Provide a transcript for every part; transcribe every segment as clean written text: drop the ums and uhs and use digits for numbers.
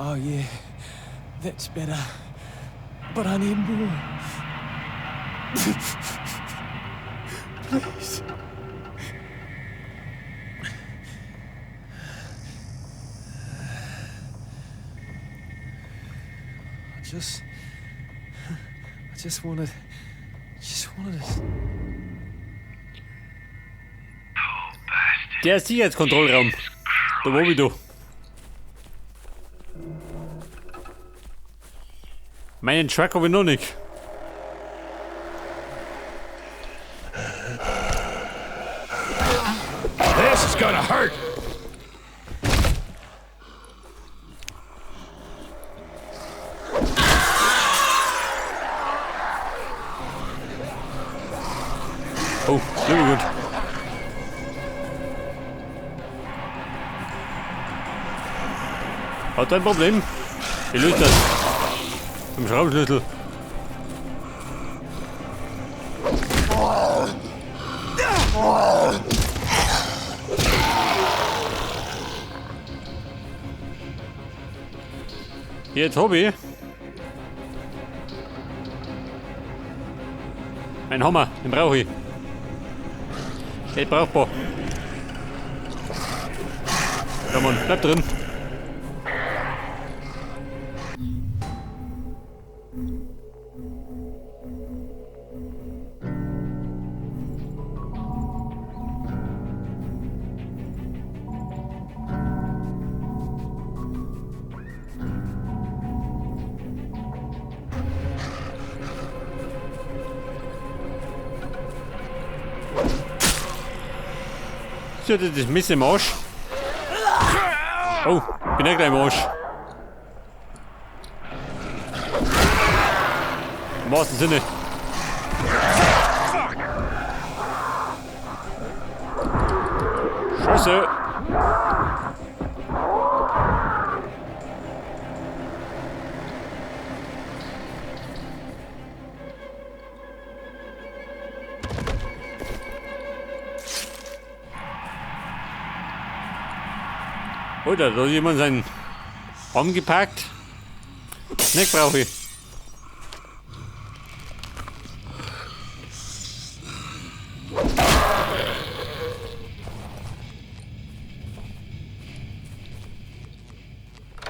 Oh, yeah. That's better. But I need more. Please. I just wanted. Just wanted to. Der Sicherheitskontrollraum. Da wo ich du. Meinen Truck habe ich noch nicht. This is gonna hurt! Oh, sehr gut. Hat ein Problem. Ich löse das. Mit dem Schraubenschlüssel. Jetzt hab ich ein Hammer, den brauche ich. Der brauchbar. Ja Mann, bleib drin. So, das ist Mist im Arsch. Oh, bin ja gleich im Arsch. Im wahrsten Sinne. Scheiße. Oh, da hat jemand seinen Arm gepackt. Snack brauche ich.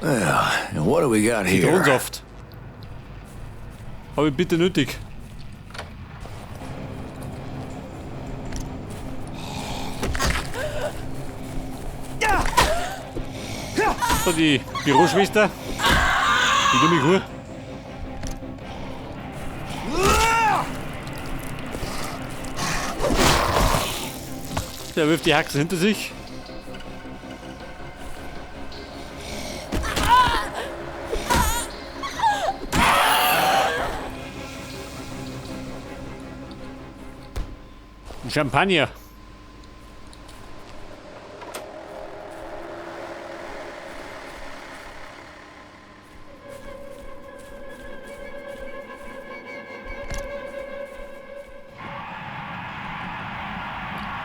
Well, and what do we got here? Zitronensaft. Habe ich bitte nötig. So, die Büroschwester. Die dumme Kuh. Der wirft die Haxen hinter sich. Ein Champagner.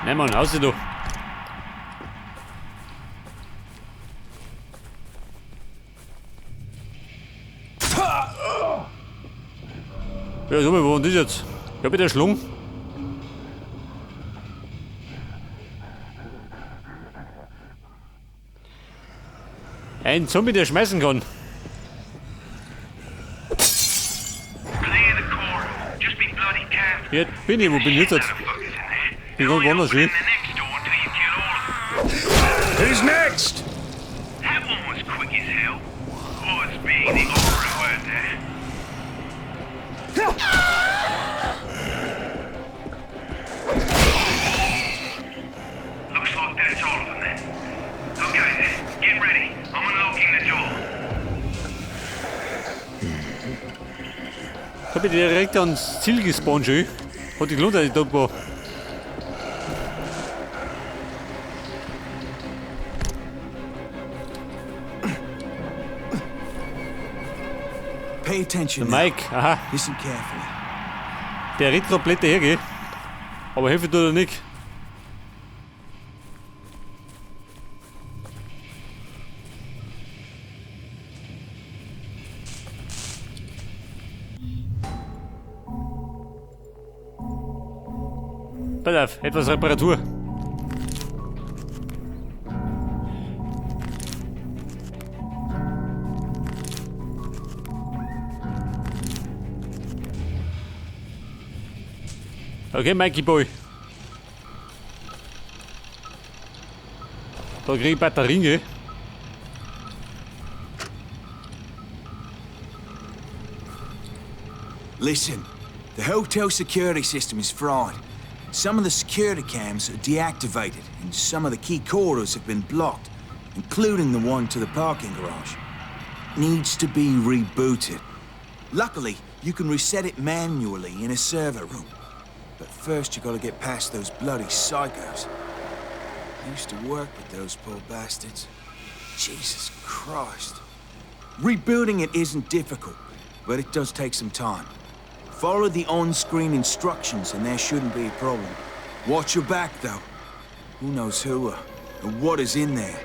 Nein, Mann, haust du. Ja, so, wo war denn das jetzt? Ja, bitte Schlung. Ein Zombie, der schmeißen kann. Jetzt bin ich, wo bin ich jetzt? Ich bin woanders hin. Who's next? That one was quick as hell. Was being the honorary word there. Looks like that's all of them then. Okay then, get ready. I'm unlocking the door. Da bin ich direkt ans Ziel gespawnt schon. Hat sich gelohnt, dass ich da war. Pay attention. Der Mike, aha. Listen carefully. Der redet grad blöd daher, gell? Aber helfen tut er nicht. Pass auf, etwas Reparatur. Okay, Mikey Boy. Da krieg ich Batterien, gell? Listen, the hotel security system is fried. Some of the security cams are deactivated, and some of the key corridors have been blocked, including the one to the parking garage. Needs to be rebooted. Luckily, you can reset it manually in a server room. But first, you gotta get past those bloody psychos. I used to work with those poor bastards. Jesus Christ. Rebooting it isn't difficult, but it does take some time. Follow the on-screen instructions and there shouldn't be a problem. Watch your back, though. Who knows who or what is in there.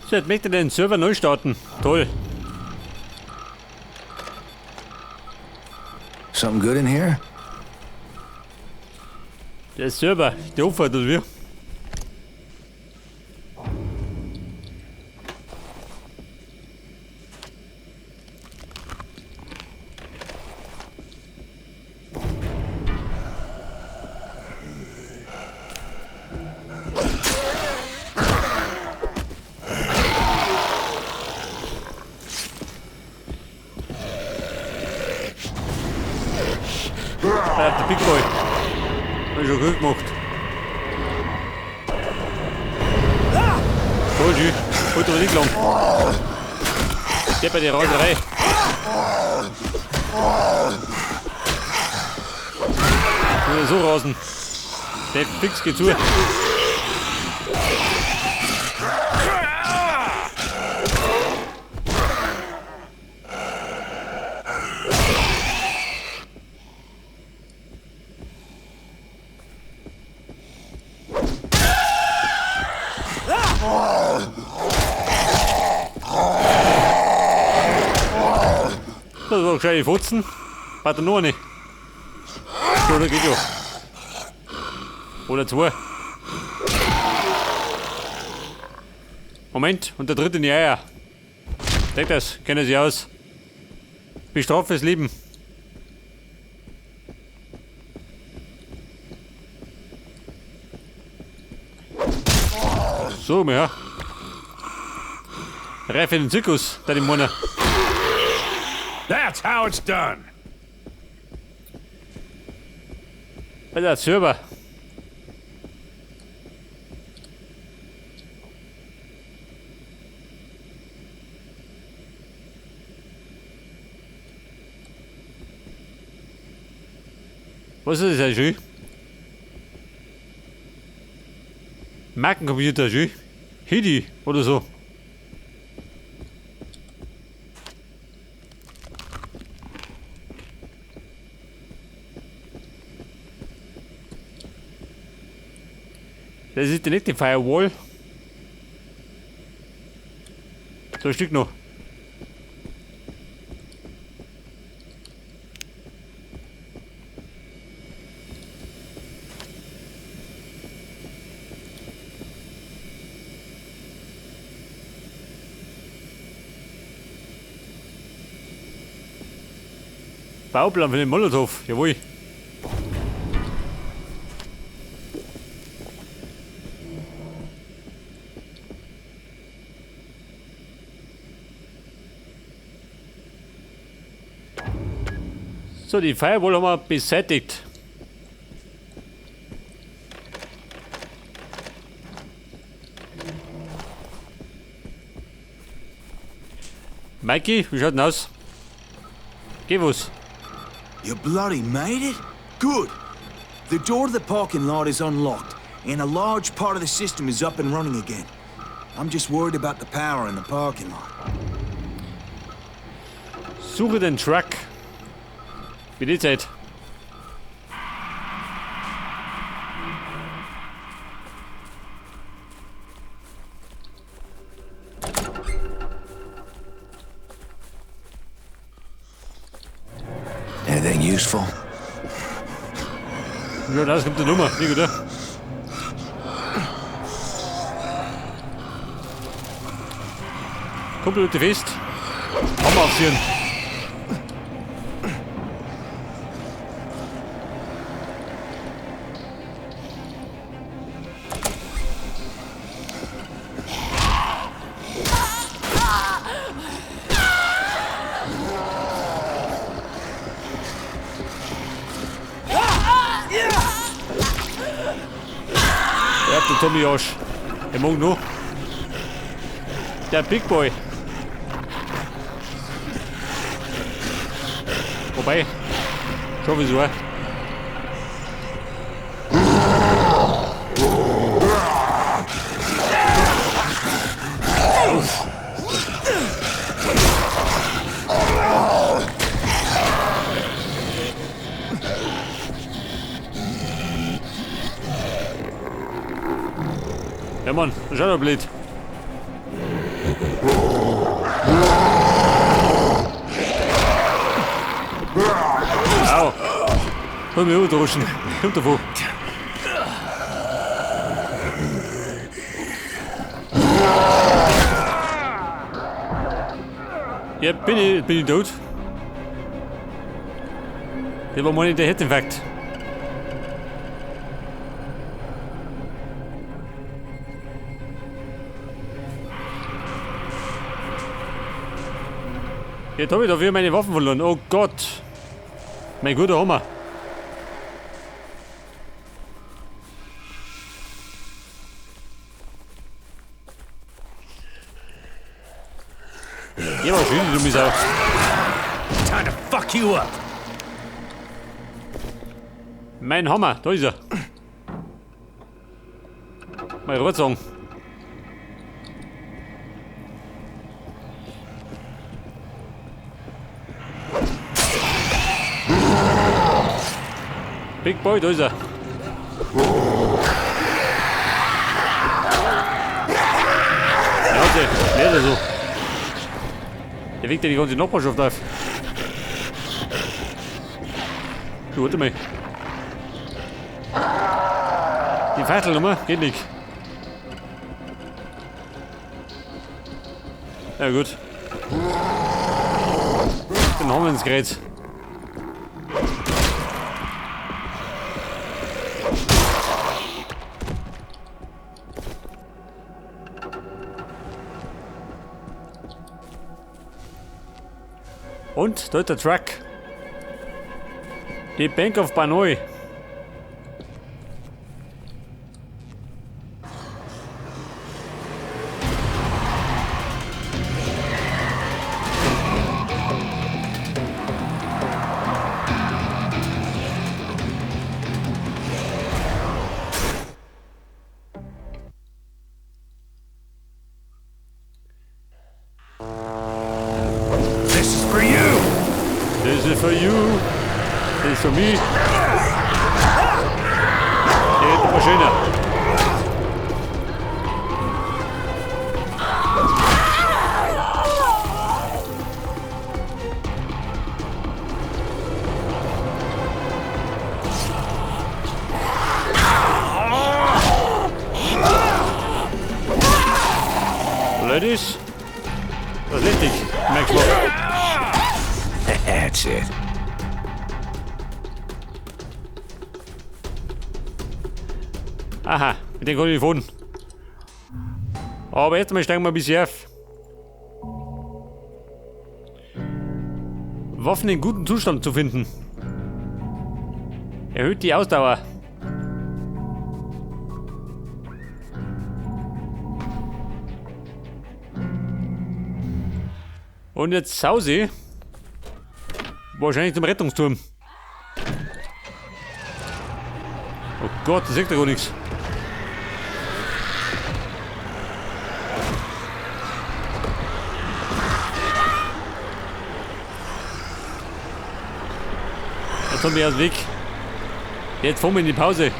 So, jetzt möchte den Server neu starten. Toll. Something good in here? Der Server, der Opfer, oder wie? Der Big Boy. Hab ich schon gut gemacht. Toll, schön. Holt aber nicht lang. Der bei der Raserei. Nur so rasen. Der fix geht zu. Das war wahrscheinlich Fotzen. Warte, noch eine. So, da geht ja. Oder zwei. Moment, und der dritte in die Eier. Denk das, kennen Sie aus. Bestraft fürs Leben. So, ja. Reif in den Zirkus, da die Männer. That's how it's done. Alter, Server. Was ist das eigentlich? Markencomputer, schön. Hedi oder so. Das ist nicht die Firewall. So ein Stück noch. Bauplan für den Molotow, jawohl. So, die Firewall haben wir beseitigt. Mikey, wie schaut denn aus? Geh was. You bloody made it? Good. The door to the parking lot is unlocked, and a large part of the system is up and running again. I'm just worried about the power in the parking lot. Suche den Truck. Wie die Zeit. Anything useful? Ja, das kommt die Nummer. Wie gut, ja? Kumpel, bitte fest. Hammer aufziehen. Ja, der Tommy Arsch. Der mag noch. Der Big Boy. Wobei, schon wieso. Ja Mann, schau doch blöd. Au. Hol mir überdroschen. Kommt davon. Ja, bin ich tot? Das war mal nicht der Herzinfarkt. Jetzt hab ich dafür meine Waffen verloren. Oh Gott. Mein guter Hammer. Ja, war schön, du Sau. Time to fuck you up. Mein Hammer, da ist er. Mal rüber. Big Boy, da ist er. Ja, der, der so. Der wegt ja die ganze Nachbarschaft auf. Du, warte mal. Die Fackelnummer geht nicht. Ja gut. Dann haben wir ins Gerät. Und da ist der Truck. Die Bank of Banoi. This is for you. This is for you. This is for me. Der wird immer schöner. Ladies, das ist richtig. Merkst du? That's it. Aha, mit dem kann ich fahren. Aber jetzt mal steigen wir ein bisschen auf. Waffen in gutem Zustand zu finden. Erhöht die Ausdauer. Und jetzt Hause. Wahrscheinlich zum Rettungsturm. Oh Gott, das sieht ja gar nichts. Jetzt haben wir aus dem Weg. Jetzt fahren wir in die Pause.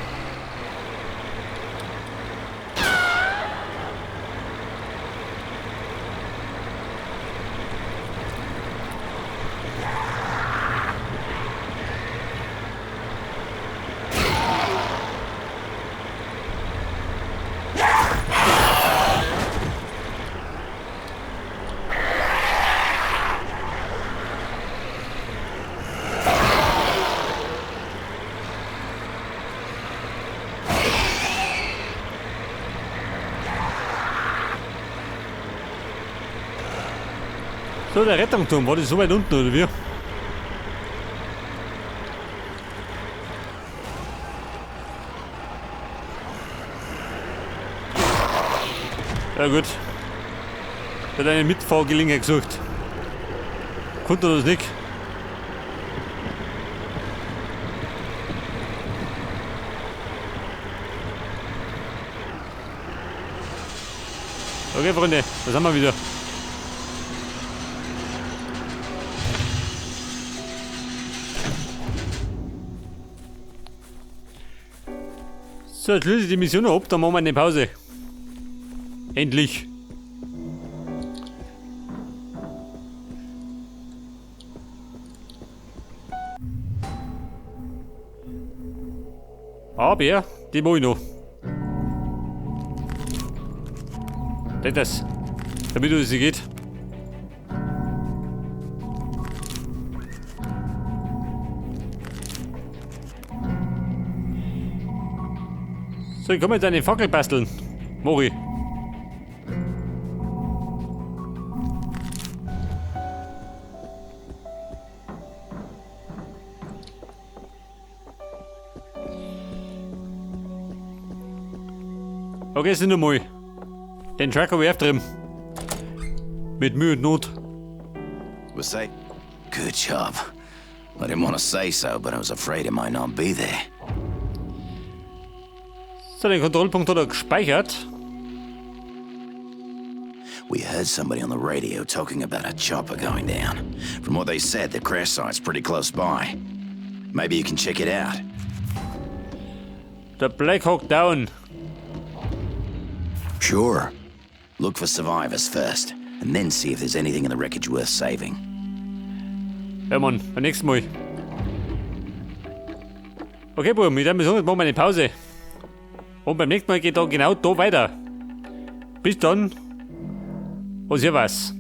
So, der Rettungsturm, war das so weit unten, oder wie? Ja gut. Der hat eine Mitfahrgelegenheit gesucht. Konnte das nicht. Okay, Freunde, das haben wir wieder. So, jetzt löse ich die Mission noch ab, dann machen wir eine Pause. Endlich. Aber die mach ich noch. Das, damit es geht. So, ich kann jetzt eine Fackel basteln. Mori. Okay, sind noch mal. Den Truck habe ich aufgetrieben. Mit Mühe und Not. Was say? Good job. I didn't want to say so, but I was afraid it might not be there. So, den Kontrollpunkt hat er gespeichert. We heard somebody on the radio talking about a chopper going down. From what they said, the crash site's pretty close by. Maybe you can check it out. Der Black Hawk Down. Sure. Look for survivors first, and then see if there's anything in the wreckage worth saving. Ja, Mann, beim nächsten Mal. Okay, Buben, ich würde sagen, jetzt machen wir eine Pause. Und beim nächsten Mal geht dann genau da weiter. Bis dann. Und servus.